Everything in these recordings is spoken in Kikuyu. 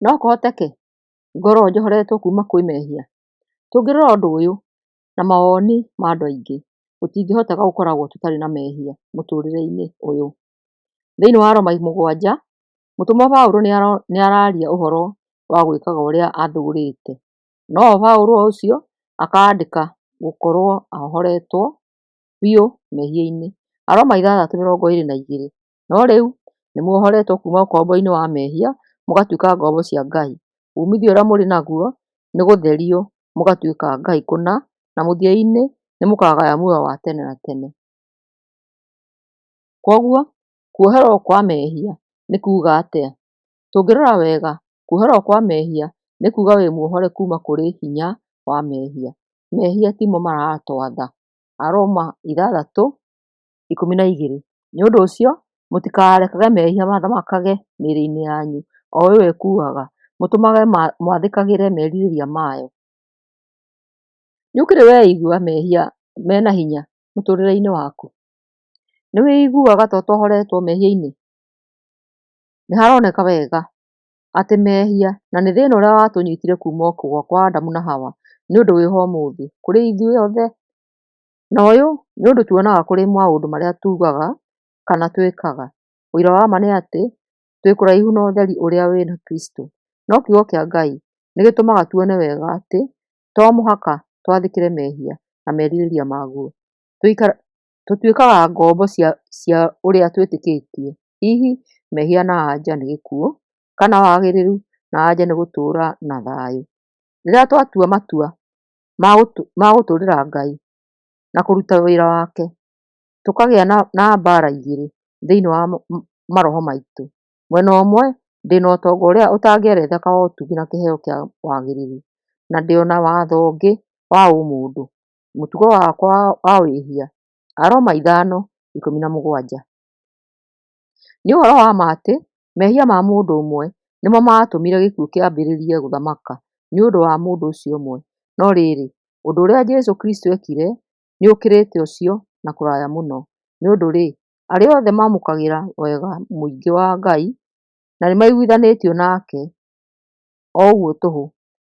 No kũhoteke ngorwo njohoretwo kuma kwĩ mehia? Tũngĩrora ũndũ ũyũ na mawoni ma andũ aingĩ, gũtingĩhoteka gũkoragwo tũtarĩ na mehia mũtũrĩre-inĩ ũyũ. Thĩinĩ wa Roma 7, mũtũmwo Paulo nĩ araria ũhoro wa gwĩkaga ũrĩa athũũrĩte. No Paulo o ũcio akandĩka gũkorwo ahoretwo biũ mehia-inĩ. Aroma 6:22. No rĩu nĩ muohoretwo kuuma ũkombo-inĩ wa mehia mũgatuĩka ngombo cia Ngai, uumithio ũrĩa mũrĩ naguo nĩ gũtherio mũgatuĩka a Ngai kũna, na mũthia-inĩ nĩ mũkaagaya muoyo wa tene na tene. Kwoguo, kuoherwo kwa mehia nĩ kuuga atĩa? Tũngĩrora wega, kuoherwo kwa mehia nĩ kuuga wĩ muohore kuma kũrĩ hinya wa mehia. Mehia timo maratwatha. Aroma 6:12. Nĩ ũndũ ũcio mũtikarekage mehia mathamakage mĩĩrĩ yanyu o ĩyo ĩkuaga, mũtũmage mwathĩkagĩre merirĩria mayo. Nĩ ũkĩrĩ weigua mehia mena hinya mũtũrĩre-inĩ waku? Nĩ wĩiguaga ta ũtohoretwo mehia-inĩ? Nĩ haroneka wega atĩ mehia na nĩ thĩna ũrĩa watũnyitire kuma kũgwa kwa Adamu na Hawa nĩ ũndũ wĩho ũmũthĩ kũrĩ ithuĩ othe. Na ũyũ nĩ ũndũ tuonaga kũrĩ maũndũ marĩa tugaga kana twĩkaga. Ũira wa ma nĩ atĩ twĩ kũraihu na ũtheri ũrĩa wĩna Kristo. No kiugo kĩa Ngai nĩ gĩtũmaga tuone wega atĩ to mũhaka twathĩkĩre mehia na merirĩria maguo. Tũtuĩkaga ngombo cia ũrĩa twĩtĩkĩtie. Hihi mehia na anja nĩ gĩkuũ kana wagĩrĩru na anja nĩ gũtũũra na thayũ. Rĩrĩa twatua matua ma gũtũũrĩra Ngai na kũruta wĩra wake, tũkagĩa na mbara igĩrĩ thĩinĩ wa maroho maitũ. Mwena ũmwe ndĩna ũtonga ũrĩa ũtangĩeretheka wa ũtugi na kĩheo kĩa wagĩrĩru, na ndĩ ona watho ũngĩ wa ũmũndũ, mũtugo wakwa wa wĩhia. Aroma 5:17. Nĩ ũhoro wa ma atĩ mehia ma mũndũ ũmwe nĩmo maatũmire gĩkuũ kĩambĩrĩrie gũthamaka nĩ ũndũ wa mũndũ ũcio ũmwe, no rĩrĩ, ũndũ ũrĩa Jesũ Kristo eekire nĩ ũkĩrĩte ũcio na kũraya mũno. Nĩ ũndũ-rĩ, arĩa othe maamũkagĩra wega mũingĩ wa Ngai na nĩmaiguithanĩtio nake o ũguo tũhũ,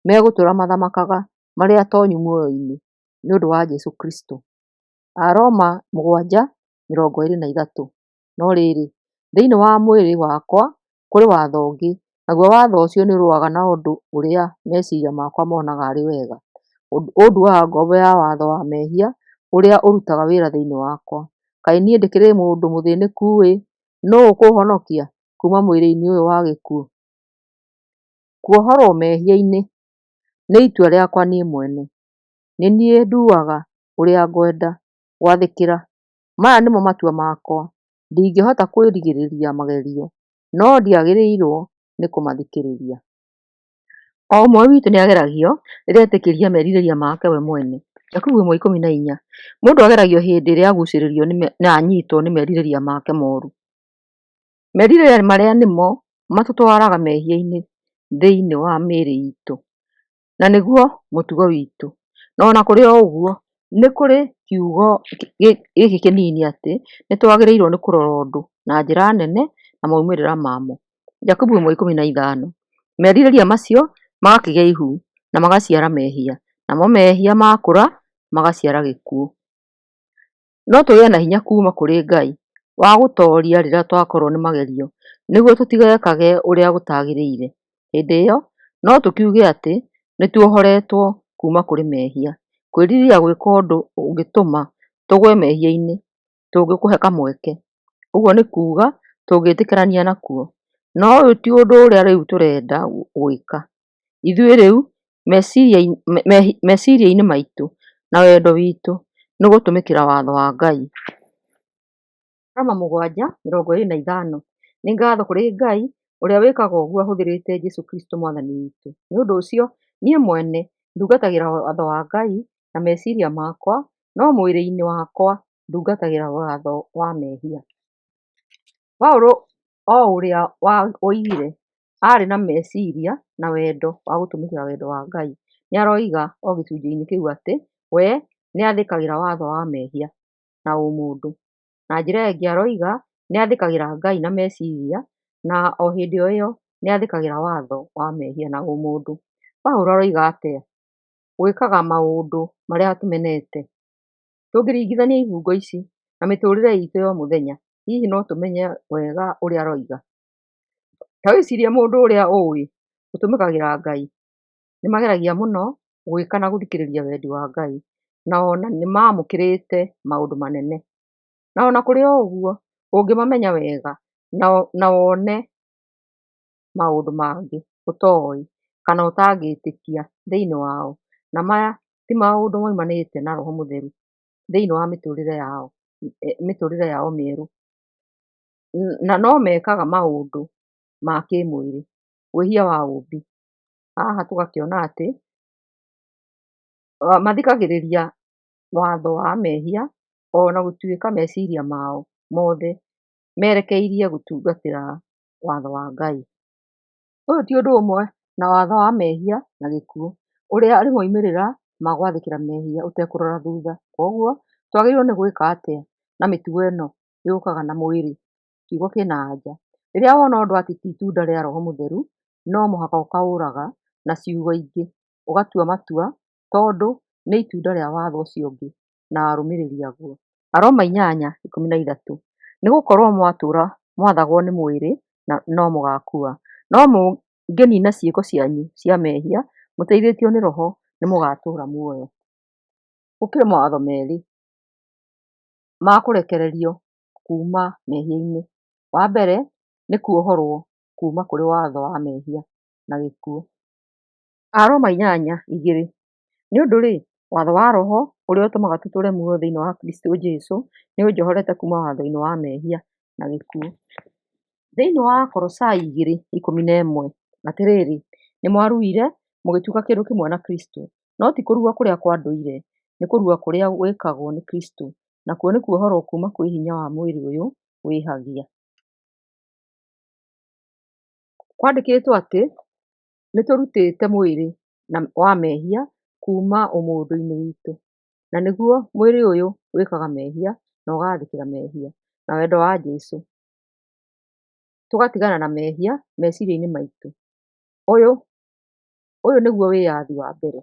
megũtũũra mathamakaga marĩ atonyu muoyo-inĩ nĩ ũndũ wa Jesũ Kristo. Aroma 7:23. No rĩrĩ, thĩinĩ wa mwĩrĩ wakwa kũrĩ watho ũngĩ, naguo watho ũcio nĩũrũaga na ũndũ ũrĩa meciiria makwa monaga arĩ wega, ũnduuaga ngombo ya watho wa mehia ũrĩa ũrutaga wĩra thĩinĩ wakwa. Kaĩ niĩ ndĩkĩrĩ mũndũ mũthĩnĩku-ĩ! Nũũ ũkũũhonokia kuuma mwĩrĩ-inĩ ũyũ wa gĩkuũ? Kuohorwo mehia-inĩ nĩ itua rĩakwa niĩ mwene. Nĩ niĩ nduaga ũrĩa ngwenda gwathĩkĩra. Maya nĩmo matua makwa. Ndingĩhota kwĩrigĩrĩria magerio, no ndiagĩrĩirwo nĩ kũmathikĩrĩria. O ũmwe witũ nĩageragio rĩrĩa etĩkĩria merirĩria make we mwene. Jakubu 1:14. Mũndũ ageragio hĩndĩ ĩrĩa agucĩrĩrio na anyitwo nĩ merirĩria make moru. Merirĩria marĩa nĩmo matũtwaraga mehia-inĩ thĩinĩ wa mĩĩrĩ itũ, na nĩguo mũtugo witũ. No ona kũrĩ o ũguo, nĩ kũrĩ kiugo gĩkĩ kĩnini atĩ nĩ twagĩrĩirwo nĩ kũrora ũndũ na njĩra nene na moimĩrĩra mamo. Jakubu 1:15. Merirĩria macio magakĩgĩa ihu na magaciara mehia, namo mehia makũra magaciara gĩkuũ. No tũgĩe na hinya kuuma kũrĩ Ngai wa gũtooria rĩrĩa twakorwo nĩ magerio nĩguo tũtigekage ũrĩa gũtagĩrĩire. Hĩndĩ ĩyo no tũkiuge atĩ nĩtuohoretwo kuuma kũrĩ mehia. Kwĩrirĩria gwĩka ũndũ ũngĩtũma tũgwe mehia-inĩ tũngĩkũhe kamweke, ũguo nĩ kuuga tũngĩtĩkĩrania nakuo. No ũyũ ti ũndũ ũrĩa rĩu tũrenda gwĩka. Ithuĩ rĩu meciria-inĩ maitũ na wendo witũ nĩ gũtũmĩkĩra watho wa Ngai. Roma 7:25. Nĩ ngatho kũrĩ Ngai ũrĩa wĩkaga ũguo ahũthĩrĩte Jesũ Kristo Mwathani witũ. Nĩ ũndũ ũcio, niĩ mwene ndungatagĩra watho wa Ngai na meciria makwa, no mwĩrĩ-inĩ wakwa ndungatagĩra watho wa mehia. Paulo o ũrĩa woigire arĩ na meciria na wendo wa gũtũmĩkĩra wendo wa Ngai, nĩ aroiga o gĩcunjĩ-inĩ kĩu atĩ we nĩ athĩkagĩra watho wa mehia na ũmũndũ. Na njĩra ĩngĩ aroiga nĩ athĩkagĩra Ngai na meciria na o hĩndĩ o ĩyo nĩathĩkagĩra watho wa mehia na ũmũndũ. Paulo aroiga atĩa? Gwĩkaga maũndũ marĩa tũmenete. Tũngĩringithania ibungo ici na mĩtũrĩre itũ ya o mũthenya, hihi no tũmenye wega ũrĩa aroiga. Ta wĩcirie mũndũ ũrĩa ũĩ ũtũmĩkagĩra Ngai. Nĩ mageragia mũno gwĩka na gũthikĩrĩria wendi wa Ngai, na ona nĩmamũkĩrĩte maũndũ manene. Na ona kũrĩ o ũguo, ũngĩmamenya wega na wone maũndũ mangĩ ũtoĩ kana ũtangĩtĩkia thĩinĩ wao, na maya ti maũndũ maumanĩte na Roho Mũtheru thĩinĩ wa mĩtũrĩre yao mĩerũ, na no mekaga maũndũ ma kĩmwĩrĩ, wĩhia wa ũũmbi. Haha tũgakĩona atĩ mathikagĩrĩria watho wa mehia ona gũtuĩka meciria mao mothe merekeirie gũtungatĩra watho wa Ngai. Ũyũ ti ũndũ ũmwe na watho wa mehia na gĩkuũ, ũrĩa arĩ moimĩrĩra ma gwathĩkĩra mehia ũtekũrora thutha. Kwoguo, twagĩrĩirwo nĩ gwĩka atĩa na mĩtugo ĩno yũkaga na mwĩrĩ? Kiugo kĩna anja. Rĩrĩa wona ũndũ atĩ ti itunda rĩa Roho Mũtheru, no mũhaka ũkaũraga na ciugo ingĩ, ũgatua matua tondũ nĩ itunda rĩa watho ũcio ũngĩ na arũmĩrĩri aguo. Aroma 8:13. Nĩ gũkorwo mwatũũra mwathagwo nĩ mwĩrĩ, no mũgaakua, no mũngĩniina ciĩko cianyu cia mehia mũteithĩtio nĩ Roho, nĩmũgatũũra muoyo. Gũkĩrĩ mawatho merĩ ma kũrekererio kuuma mehia-inĩ. Wa mbere nĩ kuohorwo kuuma kũrĩ watho wa mehia na gĩkuũ. Aroma 8:2. Nĩ ũndũ-rĩ, watho wa Roho ũrĩa ũtũmaga tũtũũre muoyo thĩinĩ wa Kristũ Jesũ nĩũnjohorete kuuma watho-inĩ wa mehia na gĩkuũ. Thĩinĩ wa Akolosai 2:11, Atĩrĩrĩ, nĩmwaruire mũgĩtuĩka kĩndũ kĩmwe na Kristũ, no ti kũrua kũrĩa kwa ndũire, nĩ kũrua kũrĩa gwĩkagwo nĩ Kristũ, nakuo nĩ kuohorwo kuuma kwĩ hinya wa mwĩrĩ ũyũ wĩhagia. Kwandĩkĩtwo atĩ nĩtũrutĩte mwĩrĩ wa mehia kuuma ũmũndũ-inĩ witũ, na nĩguo mwĩrĩ ũyũ wĩkaga mehia na ũgaathĩkĩra mehia, na wendo wa Jesũ, tũgatigana na mehia meciria-inĩ maitũ. Ũyũ nĩguo wĩyathi wa mbere.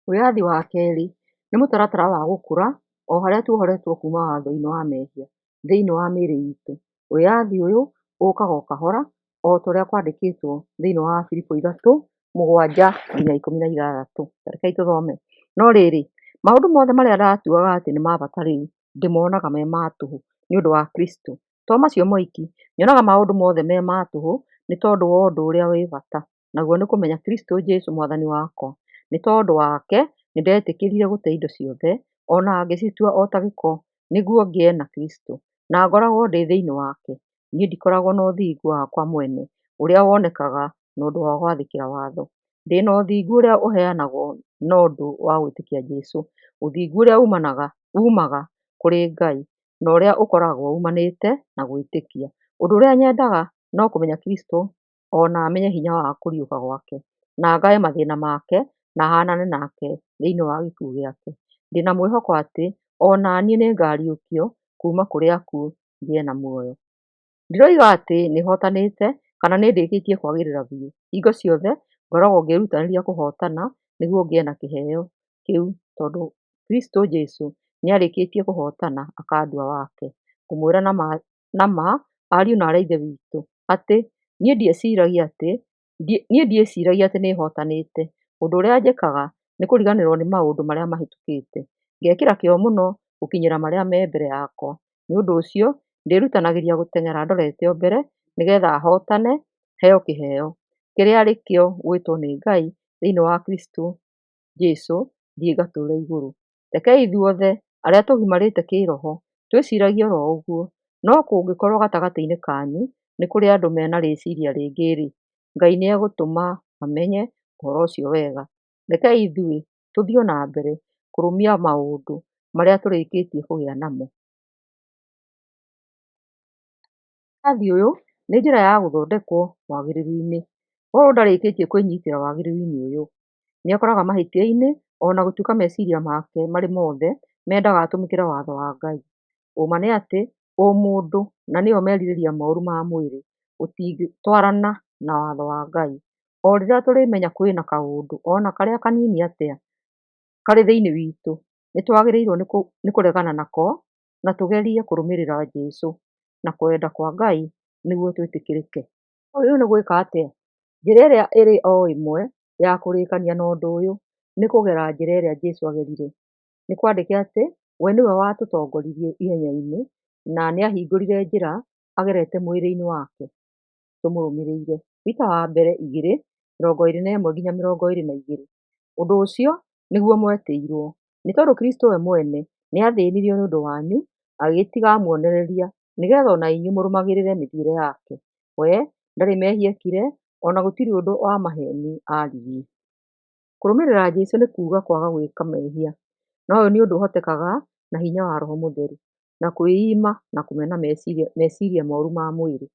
Wĩyathi wa kerĩ nĩ mũtaratara wa gũkũra o harĩa tuohoretwo kuuma watho-inĩ wa mehia thĩinĩ wa mĩĩrĩ itũ. Wĩyathi ũyũ ũkaga o kahora o ta ũrĩa kwandĩkĩtwo thĩinĩ wa Afilipo 3:7-16. Rekei tũthome. No rĩrĩ, maũndũ mothe marĩa ndatuaga atĩ nĩ ma bata rĩu ndĩmonaga me ma tũhũ nĩ ũndũ wa Kristũ. To macio moiki, nyonaga maũndũ mothe me ma tũhũ nĩ tondũ wa ũndũ ũrĩa wĩ bata, naguo nĩ kũmenya Kristũ Jesũ Mwathani wakwa. Nĩ tondũ wake nĩndetĩkĩrire gũte indo ciothe, o na ngĩcitua o ta gĩko, nĩguo ngĩe na Kristũ, na ngoragwo ndĩ thĩinĩ wake. Niĩ ndikoragwo na ũthingu wakwa mwene ũrĩa wonekaga na ũndũ wa gwathĩkĩra watho. Ndĩ na ũthingu ũrĩa ũheanagwo na ũndũ wa gwĩtĩkia Jesũ, ũthingu ũrĩa uumaga kũrĩ Ngai na ũrĩa ũkoragwo uumanĩte na gwĩtĩkia. Ũndũ ũrĩa nyendaga no kũmenya Kristũ o na menye hinya wa kũriũka gwake, na ngae mathĩĩna make na haanane nake thĩinĩ wa gĩkuũ gĩake, ndĩ na mwĩhoko atĩ o na niĩ nĩngariũkio kuuma kũrĩ akuũ ngĩe na muoyo. Ndiroiga atĩ nĩhootanĩte kana nĩndĩkĩtie kwagĩrĩra biũ. Hingo ciothe ngoragwo ngĩĩrutanĩria kũhootana nĩguo ngĩe na kĩheo kĩu tondũ Kristũ Jesũ nĩarĩkĩtie kũhootana akandua wake. Ngũmwĩra na ma ariũ na aarĩ a Ithe witũ, atĩ niĩ ndiĩciiragia atĩ nĩhootanĩte. Ũndũ ũrĩa njĩkaga nĩ kũriganĩrwo nĩ maũndũ marĩa mahĩtũkĩte, ngekĩra kĩyo mũno gũkinyĩra marĩa me mbere yakwa. Nĩ ũndũ ũcio ndĩĩrutanagĩria gũteng'era ndorete o mbere nĩgeetha hootane heo kĩheo kĩrĩa arĩ kĩo gwĩtwo nĩ Ngai thĩinĩ wa Kristũ Jesũ thiĩ ngatũũre igũrũ. Rekei ithuothe arĩa tũgimarĩte kĩĩroho twĩciiragie o ro ũguo. No kũngĩkorwo gatagatĩ-inĩ kanyu nĩ kũrĩ andũ me na rĩciiria rĩngĩ-rĩ, Ngai nĩegũtũma mamenye ũhoro ũcio wega. Rekei ithuĩ tũthiĩ o na mbere kũrũmia maũndũ marĩa tũrĩkĩtie kũgĩa namo. Wĩyathi ũyũ nĩ njĩra ya gũthondekwo wagĩrĩru-inĩ. Paũlũ ndarĩkĩtie kwĩnyitĩra wagĩrĩru-inĩ ũyũ. Nĩekoraga mahĩtia-inĩ o na gũtuĩka meciria make marĩ mothe mendaga atũmĩkĩre watho wa Ngai. Ũũma nĩ atĩ, ũmũndũ na nĩyo merirĩria moru ma mwĩrĩ, gũtingĩtwarana na watho wa Ngai. O rĩrĩa tũrĩmenya kwĩna kaũndũ o na karĩa kanini atĩa karĩ thĩinĩ witũ, nĩ twagĩrĩirwo nĩ kũregana nako na tũgerie kũrũmĩrĩra Jesũ na kwenda kwa Ngai nĩguo twĩtĩkĩrĩke. Twagĩrĩirwo nĩ gwĩka atĩa? Njĩra ĩrĩa ĩrĩ o ĩmwe ya kũrĩkania na ũndũ ũyũ nĩ kũgera njĩra ĩrĩa Jesũ agerire. Nĩ kwandĩke atĩ we nĩwe watũtongoririe ihenya-inĩ na nĩahingũrire njĩra agerete mwĩrĩ-inĩ wake tũmũrũmĩrĩre. Peter wa mbere 2:21-22. Ũndũ ũcio nĩguo mwetĩirwo, nĩ tondũ Kristũ we mwene nĩathĩĩnirio nĩ ũndũ wanyu, agĩgĩtiga amuonereria nĩ geetha o na inyuĩ mũrũmagĩrĩre mĩthiĩre yake. We ndarĩ mehia eekire, o na gũtirĩ ũndũ wa maheeni aaririe. Kũrũmĩrĩra Jesũ nĩ kuuga kwaga gwĩka mehia. Na ũyũ nĩ ũndũ ũhotekekaga na hinya wa Roho Mũtheru, na kwĩima na kũmena meciria moru ma mwĩrĩ.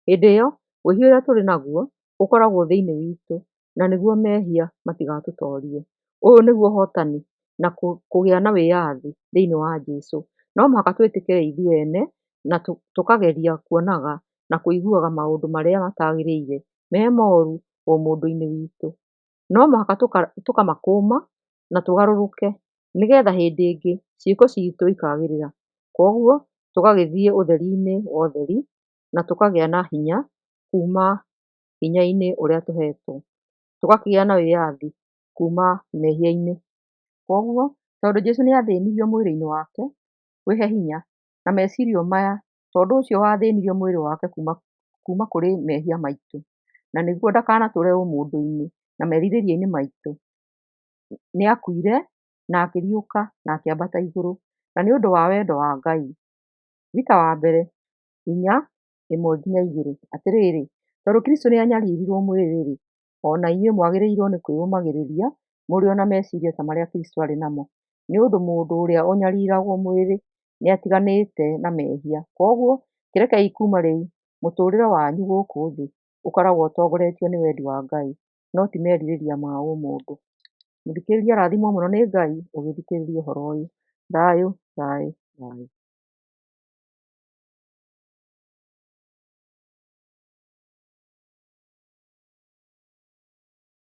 Hĩndĩ ĩyo, wĩhia ũrĩa tũrĩ naguo ũkoragwo thĩinĩ witũ, na nĩguo mehia matigatũtorie. Ũyũ nĩguo ũhotani na kũgĩa na wĩyathi thĩinĩ wa Jesũ. No mũhaka twĩtĩkĩre ithuĩ ene na tũkageria kuonaga na kũiguaga maũndũ marĩa matagĩrĩire me moru ũmũndũ-inĩ witũ. No mũhaka tũkamakũũma na tũgarũrũke nĩgetha hĩndĩ ĩngĩ ciĩko ciitũ ikagĩrĩra. Kwoguo tũgagĩthiĩ ũtheri-inĩ wa ũtheri na tũkagĩa na hinya kuuma hinya-inĩ ũrĩa tũheetwo. Tũgakĩgĩa na wĩyathi kuuma mehia-inĩ. Kwoguo, tondũ Jesũ nĩathĩnirio mwĩrĩ-inĩ wake, wĩhe hinya na meciria maya tondũ ũcio wathĩnirio mwĩrĩ wake kuuma kũrĩ mehia maitũ, na nĩguo ndakanatũũre ũmũndũ-inĩ na merirĩria-inĩ maitũ. Nĩakuire na akĩriũka na akĩambata igũrũ, na nĩ ũndũ wa wendo wa Ngai. Peter wa mbere 4:1-2. Atĩrĩrĩ, tondũ Kristũ nĩanyariirirwo mwĩrĩ-rĩ, o na inyuĩ mwagĩrĩirwo nĩ kwĩyũmagĩrĩria mũrĩ o na meciiria ta marĩa Kristũ aarĩ namo, nĩ ũndũ mũndũ ũrĩa ũnyariiragwo mwĩrĩ nĩatiganĩte na mehia. Kwoguo kĩrekei kuuma rĩu mũtũũrĩre wanyu gũkũ thĩ ũkoragwo ũtongoretio nĩ wendi wa Ngai, no ti merirĩria ma ũmũndũ. Mũthikĩrĩria rathimwo mũno nĩ Ngai ũgĩthikĩrĩria ũhoro ũyũ. Thayũ, thayũ, thayũ.